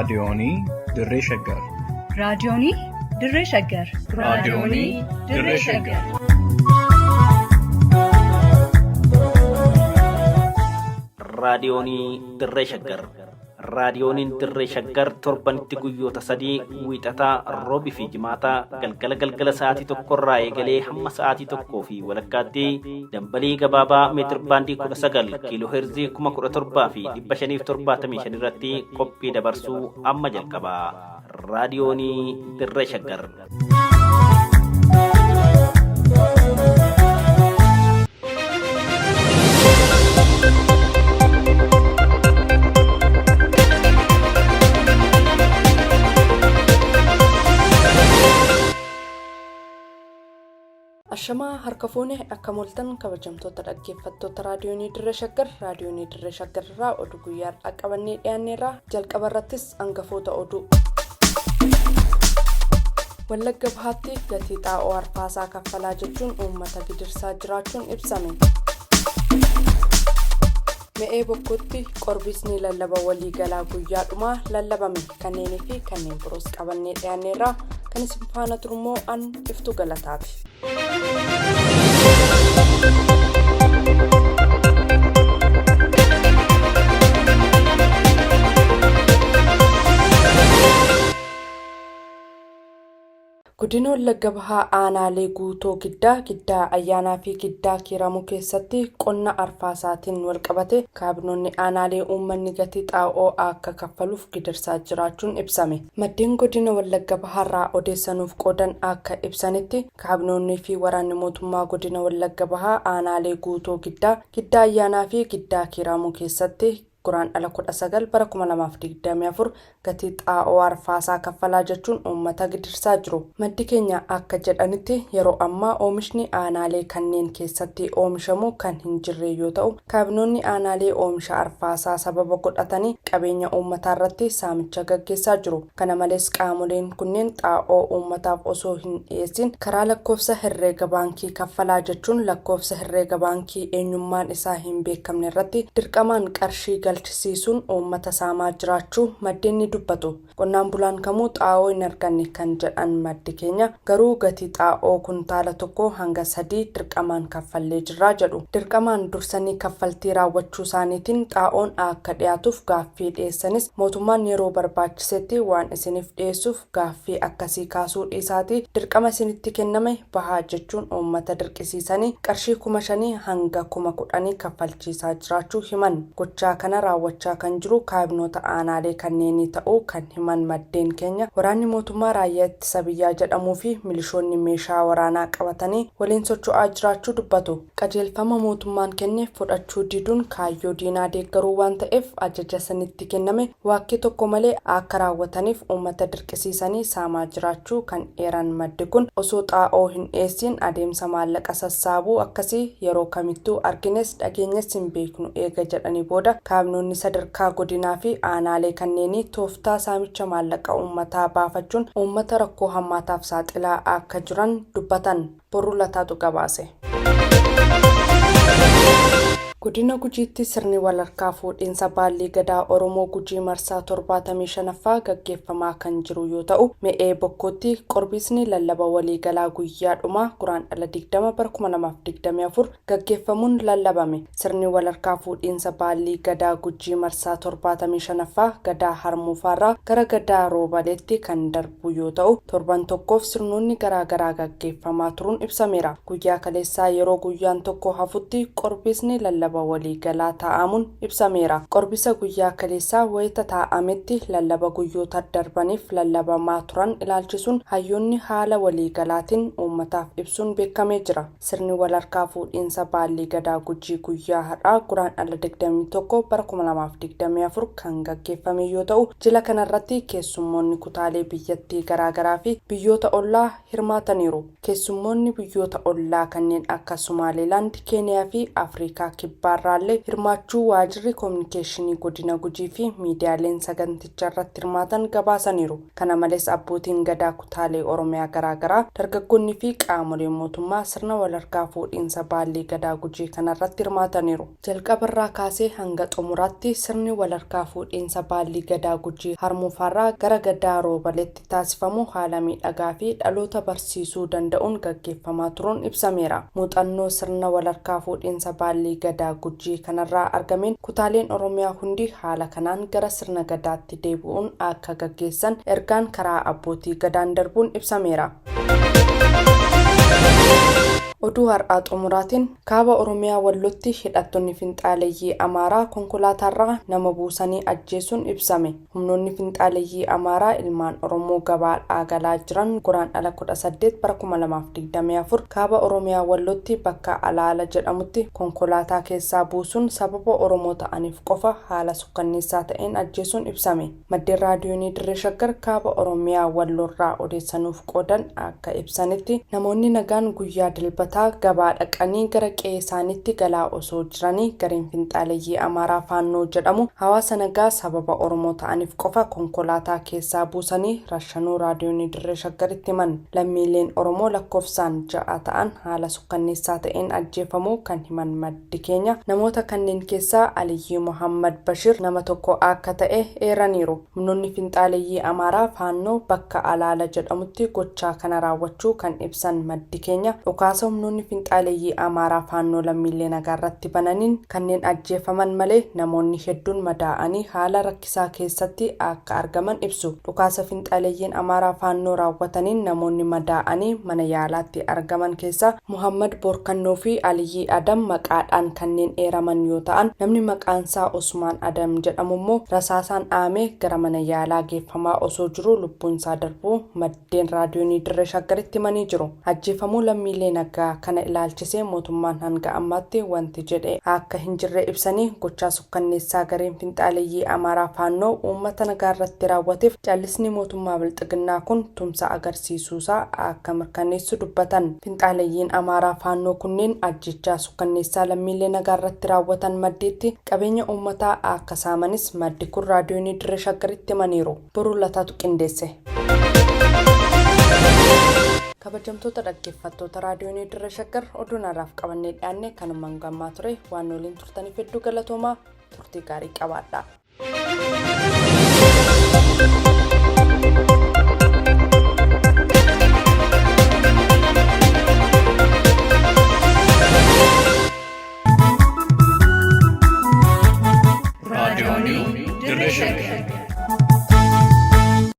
Raadiyoonii Dirree Shaggar. Raadiyoonii Dirree Shaggar. Raadiyoonii Dirree Shaggar. Raadiyoonii Dirree Shaggar. Raadiyooniin Dirree Shaggar torbanitti guyyoota 3 wiixataa, roobii fi jimaataa galgala galgala sa'aatii tokkorraa eegalee hamma sa'aatii tokkoo fi walakkaatti dambalii gabaabaa meetir baandii 19 kiiloo heerzii 17,575 irratti qophii dabarsuu amma jalqaba. Raadiyoonii Dirree Shaggar. Ashamaa harka fuune akka mooltan kabajamtoota dhaggeeffattoota raadiyoonii Dirree Shaggar raadiyoonii Dirree Shaggar irraa oduu guyyaa har'aa qabannee dhiyaanneerra jalqaba irrattis hangafoota oduu. Wallagga Bahaatti gatii xaa'oo arfaasaa kaffalaa jechuun uummata gidirsaa jiraachuun ibsame. Me'ee Bokkootti qorbisni lallaba waliigalaa guyyaa dhumaa lallabame kanneenii fi kanneen biroos qabannee dhiyaanneerra kan isin faana turummoo an iftuu galataati. Godina Wallagga Bahaa aanaalee Guutoo Giddaa, Giddaa Ayyaanaa fi Giddaa Kiiramuu keessatti qonna arfaasaatiin walqabate kaabinoonni aanaalee uummanni gatii xaa'oo akka kaffaluuf gidirsaa jiraachuun ibsame. Maddeen godina Wallagga Bahaarraa odeessanuuf qoodan akka ibsanitti kaabinoonnii fi waraanni mootummaa godina Wallagga Bahaa aanaalee Guutoo Giddaa, Giddaa Ayyaanaa fi Giddaa Kiiramuu keessatti Guraandhala 19 bara 2024 gatii xaa'oo arfaasaa kaffalaa jechuun uummata gidirsaa jiru. Maddi keenya akka jedhanitti yeroo ammaa oomishni aanaalee kanneen keessatti oomishamu kan hin jirre yoo ta'u, kaabinoonni aanaalee oomisha arfaasaa sababa godhatanii qabeenya uummataa irratti saamicha gaggeessaa jiru. Kana malees qaamoleen kunneen xaa'oo uummataaf osoo hin dhiyeessin karaa lakkoofsa herreega baankii kaffalaa jechuun lakkoofsa herreega baankii eenyummaan isaa hin beekamne irratti dirqamaan qarshii galchisiisuun uummata saamaa jiraachuu maddeen ni dubbatu. Qonnaan bulaan kamuu xaa'oo hin arganne kan jedhan maddi keenya garuu gatii xaa'oo kuntaala 1 hanga 3 dirqamaan kaffallee jirra jedhu. Dirqamaan dursanii kaffaltii raawwachuu isaaniitiin xaa'oon akka dhiyaatuuf gaaffii dhiyeessanis mootummaan yeroo barbaachisetti waan isiniif dhiyeessuuf gaaffii akkasii kaasuu dhiisaatii dirqama isinitti kenname bahaa jechuun uummata dirqisiisanii qarshii 5,000 hanga 10,000 kaffalchiisaa jiraachuu himan. Gochaa kana raawwachaa kan jiru kaabinoota aanaalee kanneenii ta'uu kan himan maddeen keenya waraanni mootummaa raayyaa ittisa biyyaa jedhamuu fi milishoonni meeshaa waraanaa qabatanii waliin socho'aa jiraachuu dubbatu. Qajeelfama mootummaan kenne fudhachuu diduun kaayyoo diinaa deeggaruu waan ta'eef ajaja isinitti kenname waakkii tokko malee akka raawwataniif uummata dirqisiisanii saamaa jiraachuu kan eeran maddi kun osoo xaa'oo hin dhiyeessiin adeemsa maallaqa sassaabuu akkasii yeroo kamittuu argines dhageenyes hin beeknu eega jedhanii booda kaabinoonni sadarkaa godinaa fi aanaalee kanneenii tooftaa saamicha maallaqa uummataa baafachuun uummata rakkoo hammaataaf saaxilaa akka jiran dubbatan. Boruu Lataatu gabaase. Godina Gujiitti sirni walharkaa fuudhiinsa baallii gadaa Oromoo Gujii marsaa 75ffaa gaggeeffamaa kan jiru yoo ta'u, Me'ee Bokkootti qorbiisni lallaba waliigalaa guyyaa dhumaa Guraandhala 20 bara 2024 gaggeeffamuun lallabame. Sirni walharkaa fuudhiinsa baallii gadaa Gujii marsaa 75ffaa Gadaa Harmuufaarraa gara Gadaa Roobaleetti kan darbu yoo ta'u, torban tokkoof sirnoonni garaagaraa gaggeeffamaa turuun ibsameera. Guyyaa kaleessaa yeroo guyyaan tokko hafutti qorbiisni lallaba waliigalaa taa'amuun ibsameera. Qorbisa guyyaa kaleessaa wayita taa'ametti lallaba guyyoota darbaniif lallabamaa turan ilaalchisuun hayyoonni haala waliigalaatiin uummataaf ibsuun beekamee jira. Sirni walharkaa fuudhiinsa baallii Gadaa Gujii guyyaa har'aa Guraandhala 21 bara 2024 kan gaggeeffame yoo ta'u, jila kanarratti keessummoonni kutaalee biyyattii garaagaraa fi biyyoota ollaa hirmaataniiru. Keessummoonni biyyoota ollaa kanneen akka Sumaaleelaand, Keeniyaa fi Afrikaa Kibbaa Kibbaarraallee hirmaachuu waajirri koominikeeshinii godina Gujii fi miidiyaaleen saganticha irratti hirmaatan gabaasaniiru. Kana malees abbootiin gadaa kutaalee Oromiyaa garaagaraa dargaggoonni fi qaamoleen mootummaa sirna walharkaa fuudhiinsa baallii gadaa Gujii kanarratti hirmaataniiru. Jalqabarraa kaasee hanga xumuraatti sirni walharkaa fuudhiinsa baallii gadaa Gujii harmuufaarraa gara gadaa roobaleetti taasifamu haala miidhagaa fi dhaloota barsiisuu danda'uun gaggeeffamaa turuun ibsameera. Muuxannoo sirna walharkaa fuudhiinsa baallii gadaa Gujii kanarraa argameen kutaaleen Oromiyaa hundi haala kanaan gara sirna gadaatti deebi'uun akka gaggeessan ergaan karaa abbootii gadaan darbuun ibsameera. Oduu har'aa xumuraatiin kaaba Oromiyaa Wallootti hidhattoonni finxaaleeyyii Amaaraa konkolaataarraa nama buusanii ajjeesuun ibsame. Humnoonni finxaaleeyyii Amaaraa ilmaan Oromoo gabaadhaa galaa jiran Guraandhala 18 bara 2024 kaaba Oromiyaa Wallootti bakka Alaala jedhamutti konkolaataa keessaa buusuun sababa Oromoo ta'aniif qofa haala sukkanneessaa ta'een ajjeesuun ibsame. Maddeen raadiyoonii Dirree Shaggar kaaba Oromiyaa Walloorraa odeessanuuf qoodan akka ibsanitti namoonni nagaan guyyaa dilbataa gabaa dhaqanii gara qe'ee isaaniitti galaa osoo jiranii gareen finxaaleeyyii Amaaraa Faannoo jedhamu hawaasa nagaa sababa Oromoo ta'aniif qofa konkolaataa keessaa buusanii rashanuu raadiyoonii Dirree Shaggaritti himan. Lammiileen Oromoo lakkoofsaan ja'a ta'an haala sukkanneessaa ta'een ajjeefamuu kan himan maddi keenya namoota kanneen keessaa Aliyyii Muhammad Bashir nama tokko akka ta'e eeraniiru. Humnoonni finxaaleeyyii Amaaraa Faannoo bakka Alaala jedhamutti gochaa kana raawwachuu kan ibsan maddi keenya dhukaasa humnoonni finxaaleeyyii Amaaraa Faannoo lammiilee nagaa irratti bananiin kanneen ajjeefaman malee namoonni hedduun madaa'anii haala rakkisaa keessatti akka argaman ibsu. Dhukaasa finxaaleeyyiin Amaaraa Faannoo raawwataniin namoonni madaa'anii mana yaalaatti argaman keessaa Muhammad Boorkannoo fi Aliyyii Adam maqaadhaan kanneen eeraman yoo ta'an namni maqaansaa Usmaan Adam jedhamu immoo rasaasaan dhahamee gara mana yaalaa geeffamaa osoo jiru lubbuunsaa darbuu maddeen raadiyoonii Dirree Shaggaritti himanii jiru. Ajjeefamuu lammiilee nagaa kana ilaalchisee mootummaan hanga ammaatti wanti jedhe akka hin jirre ibsanii gochaa sukkanneessaa gareen finxaaleeyyii Amaaraa Faannoo uummata nagaa irratti raawwateef callisni mootummaa Bilxiginnaa kun tumsa agarsiisuusaa akka mirkaneessu dubbatan. Finxaaleeyyiin Amaaraa Faannoo kunneen ajjechaa sukkanneessaa lammiilee nagaa irratti raawwatan maddiitti qabeenya uummataa akka saamanis maddi kun raadiyoonii Dirree Shaggaritti himaniiru. Boruu Lataatu qindeesse. Kabajamtoota dhaggeeffattoota raadiyoonii Dirree Shaggar oduun har'aaf qabannee dhiyaanne kanumaan gammaa ture waan waliin turtaniif hedduu galatoomaa turtii gaarii qabaadha.